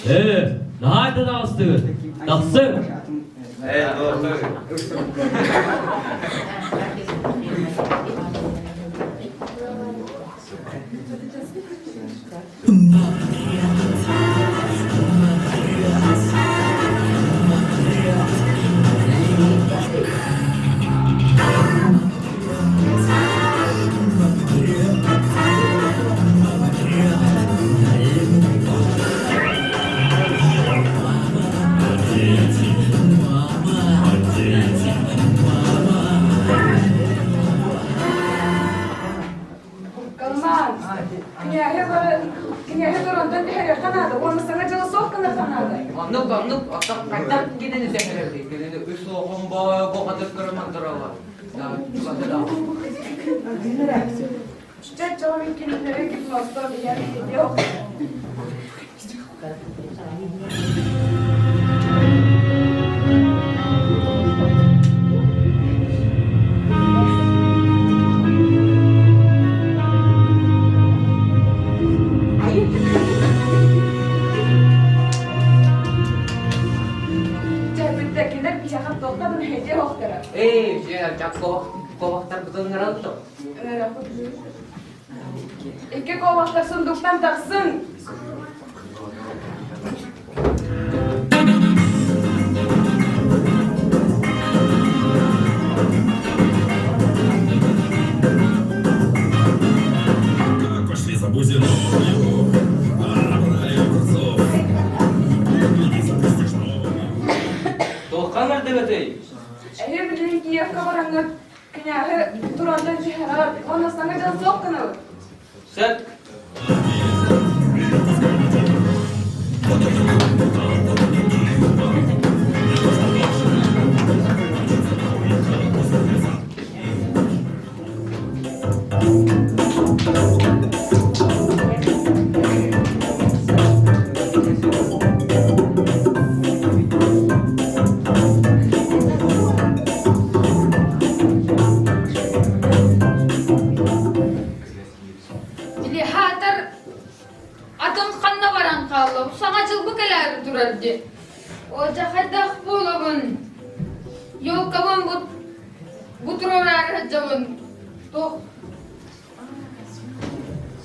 Ээ, наһаа да таҕыстыгыт. Тахсыҥ! Калман, князь князь туронтон түһэриэххэ наада уонна саҥа дьыла суох гыныахха наада. Оннук, оннук, оттон хайдах гинэн этэ Кинини үс оҕом боо хатыр көрө мантаралар. Чэ, чоҕум кинилэри гипнозтон иһэр видео. Чэ, бүттэ, кинилэр биһиэхэ туохтан мэһэйдиэ суохтара. Эй, ковахтар бутун Икки ковахтар сундуктан тахсын! Как пошли за бузиною, набрали огурцов. Гляди за престижною. Туоххан ырдыгытый? Эһи билигин Киевка бараҥҥыт княһы туронтон түһэрэр уонна саҥа дьыл суох гынабыт. Сөп. Били хаатар атын ханна баран хаалла? Саҥа дьыл бу кэлээри турар дии. О, дьэ хайдах буолабын? Елкабын бу бу туруораары сылдьабын. Туох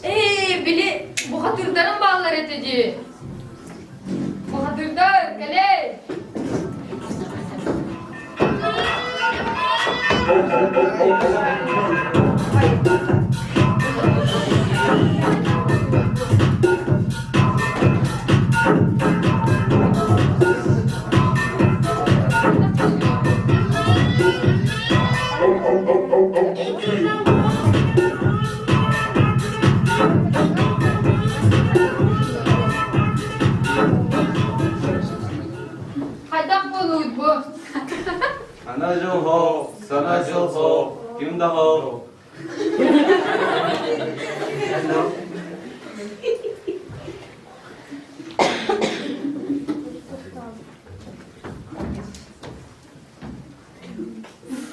Ээ, били бухатыырдарым бааллар этэ дии. Бухатыырдар, кэлэй! Хайдах буолуут бу? Ана жыл хоу, сана жыл хоу, ким да хоу.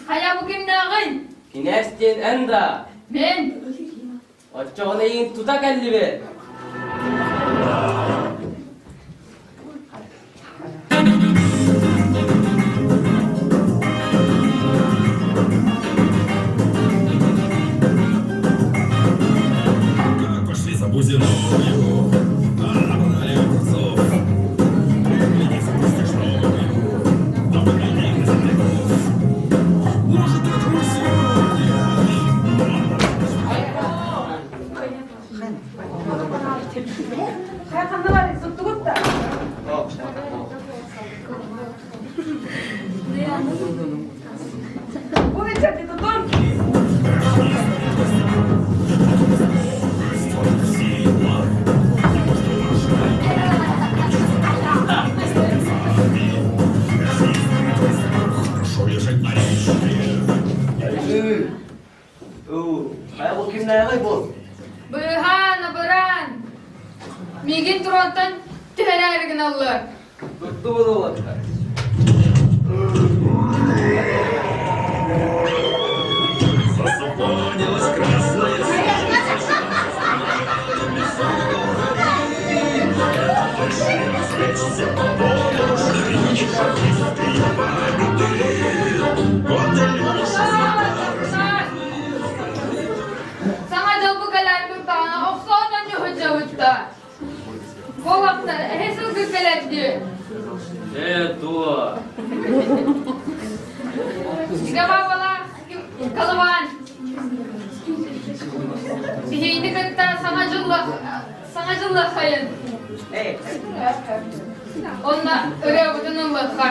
Хайа бу кимнээҕий? Кинээс диэн эн да? Мин. Оччоҕуна эйигин тута кэллибит. Как пошли за бузиною, набрали огурцов. Гляди за престижною, да погоди на земляков. Может, это мы сегодня? Хайа бу кимнээҕий бу? Быыһаан, абыраан! Миигин туруонтан түһэрээри гыналлар. Туттубут уолаттар. Засупонилась красная Саҥа дьолбу кэлээрбин даҕаны охсоотон дьуһудьабытта. Буолахтар, эһи сылгы кэлэр дии. Ээ, туо. Габабалаах Калаван. Биһиини кытта саҥа дьыллах саҥа дьыллах хайын. Онно ырыабытын ыллыахха.